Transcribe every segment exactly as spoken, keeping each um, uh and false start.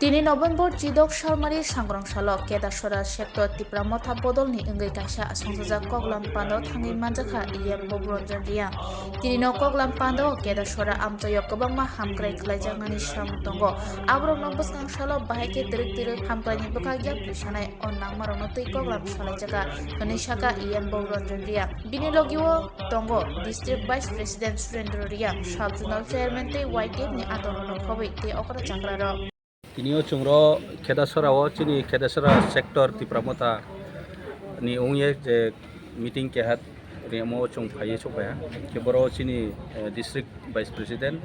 Tini November chidok salmari sangrong salo Kedasora sector Tipra Motha bodolni wngwi kaisa songchajak koklam pando thangwi manjakha E M Bobronjon Riyang. Tini no koklam pando Kedasora amchaio kwbangma hamkrai khlaijaknani samung tongo. Aborokno bwskang salo bahai khe twrwk twrwk hamkraini bwkhak yapri sanai o nangmarokno twi koklam salaijaka hwnwi saka E M Bobronjon Riyang. Bini logio tongo District Vice President Surendra Riyang, Sub Zonal Chairman tei Y T F ni atorokno khobwi tei okra chakrarok. Tini o chwng ro Khedasora o chini Khedasora sector Tipra Motha ni wngye je meeting keha rimo chwng phaiye sokpaiha. Khe boro chini, eh, District Vice President,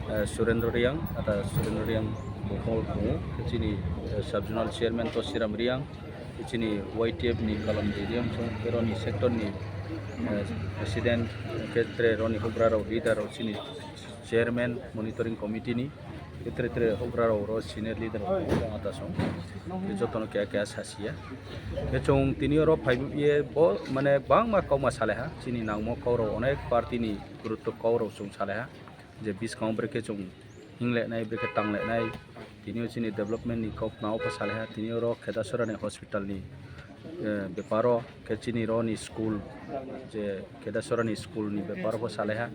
eh, Surendra Riyang, ata Surendra Riyang bukho tongo. Chini, eh, Sub Zonal Chairman to Siram Riyang, chini Y T F ni Kalam Riyang, chwng khe roni sector ni, eh, President, khe tre roni hubra rok, leader rok, chini Chairman, Monitoring Committee ni, khe tre tre hubra rok ro senior leader rok tongo, ata song. Khe jotono keha keha sasiya. Khe chwng tini oro phaiye bo, mane, bangma kokma salaiha, chini nangmo kok rok onek party ni gurutto kok rok chwng salaiha. Je bwskango brekhe chwng hinglainai, brekhe tanglainai, tini o chini development ni kok nao pha salaiha, tini oro Khedasora ni hospital ni, eh, beparo, khe chini ro ni school, je Khedasora ni school ni beparo pha salaiha,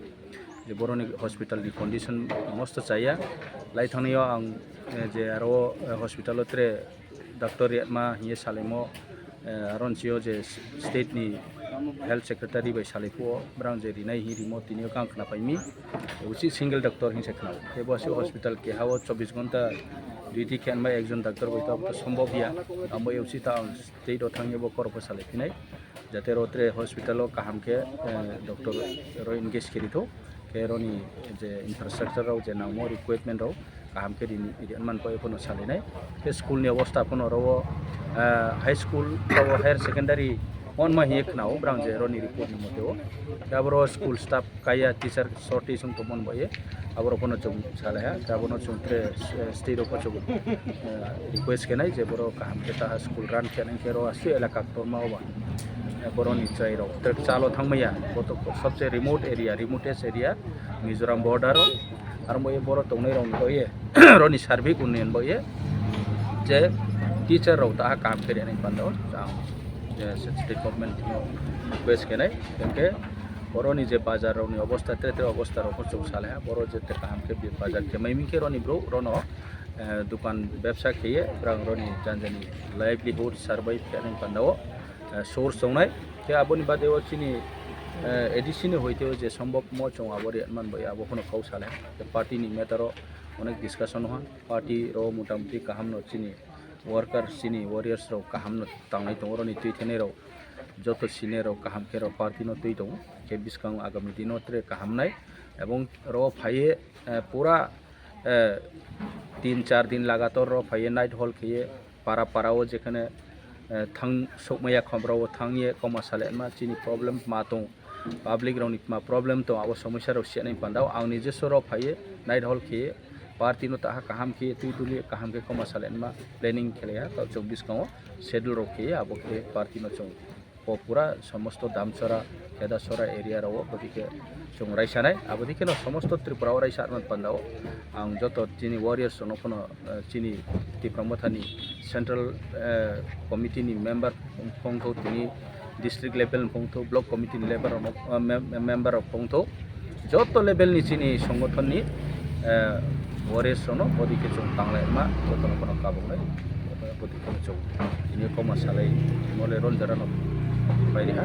je boroni hospital ni condition mosto chaya. Lai thangnaio ang, eh, je aro, eh, hospital o tre doctor riyatma hiye salaimo, eh, aron sio je state ni health secretary bai salai phuo, brang je rinai hi rimo tini o kang khna paimi, usi single doctor hinse khna. Tei bo aswk hospital keha o chobbish ghonta duty khe anbai ekjon doctor bai ta sombob ya, amo usi ta ang state o thangye bo korok salai phinai. Jate ro tre hospital o kaham khe, eh, doctor ro engage khe rithok, khe roni je infrastructure rok je nangmo equipment rok kaham khe rini, rini man pai phano salinai. Khe school ni obostha phano ro, eh, high school, ro higher secondary on ma hiye khna o brang je roni report ni mote o. Khe aboro school staff kaya teacher shortage wng tongmani bai, aborok phano chwng salaiha, khe abono chwng tre, eh, state rok phano chwng, eh, request khenai je borok kaham khe ta school run khenai khe ro aswk elaka torma oba, eh, boroni chwrai rok tre chalo thangmaya, boto sobse remote area, remotest area, Mizoram border o, aro bai borok tongnai rok bai, roni sarbik unnayan bai, je teacher rok ta kaham khe rwnai panda o, ang, eh, state government no request khenai, hwnkhe, boroni je bazar rokni obostha, tre tre obostha rokno chwng salaiha, boro je tre kaham khe bazar khe mai minkhe roni bro rono, eh, dukan bebsa kheye, brang roni janjani livelihood survive khe nang pandao, eh, source tongnai. Khe aboni bade o chini, eh, A D C ni hoite o je sombobmo chwng abo riyatman bai abo phano kok salaiha. Party ni matter o onek discussion ha, party ro motamuti kaham no chini worker, chini warriors rok kaham no tanglai tongo, roni twi thenai rok. Joto senior rok kaham khe rok party no twi tongo, khe bwskango agami dino tre kaham nai, ebong ro phaiye, eh, pura, eh, tin char din lagator ro phaiye night hall kheye para para o jekhane, eh, thang sokmaya khomro o thangye koma salenma chini problem ma tong, public rokni ma problem tong abo somosya rok siyanai pandao ang nijoswo ro phaiye night hall kheye party no taha kaham khe twi tuli kaham khe koma salenma planning khelaiha, tao chwng bwskango schedule rok kheye abo khe party no chwng. O pura somosto Damchara, Khedasora area rao bodike chwng raisanai, abodikeno somosto Tripura o raisa man pandao. Ang joto chini warriors rokno phano, eh, chini Tipra Mothani central, eh, committee ni member phongthok, tini district level phongthok, block committee ni level rokno, eh, mem-, member rok phongthok. Joto level ni chini songothon ni, eh, warriors rokno bodi khe chwng tanglai ma, jotono phano kabuk lai, bodi khe chwng tini koma salai mole ron jora no pai riha.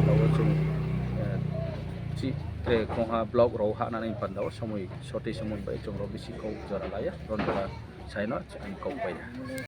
Abo chwng, eh, chi tre kongha block rok ha nani panda o somoi sotwi somoi bai chwng rok bisi kok jora laiya, ron jora saino ang kok pai ya.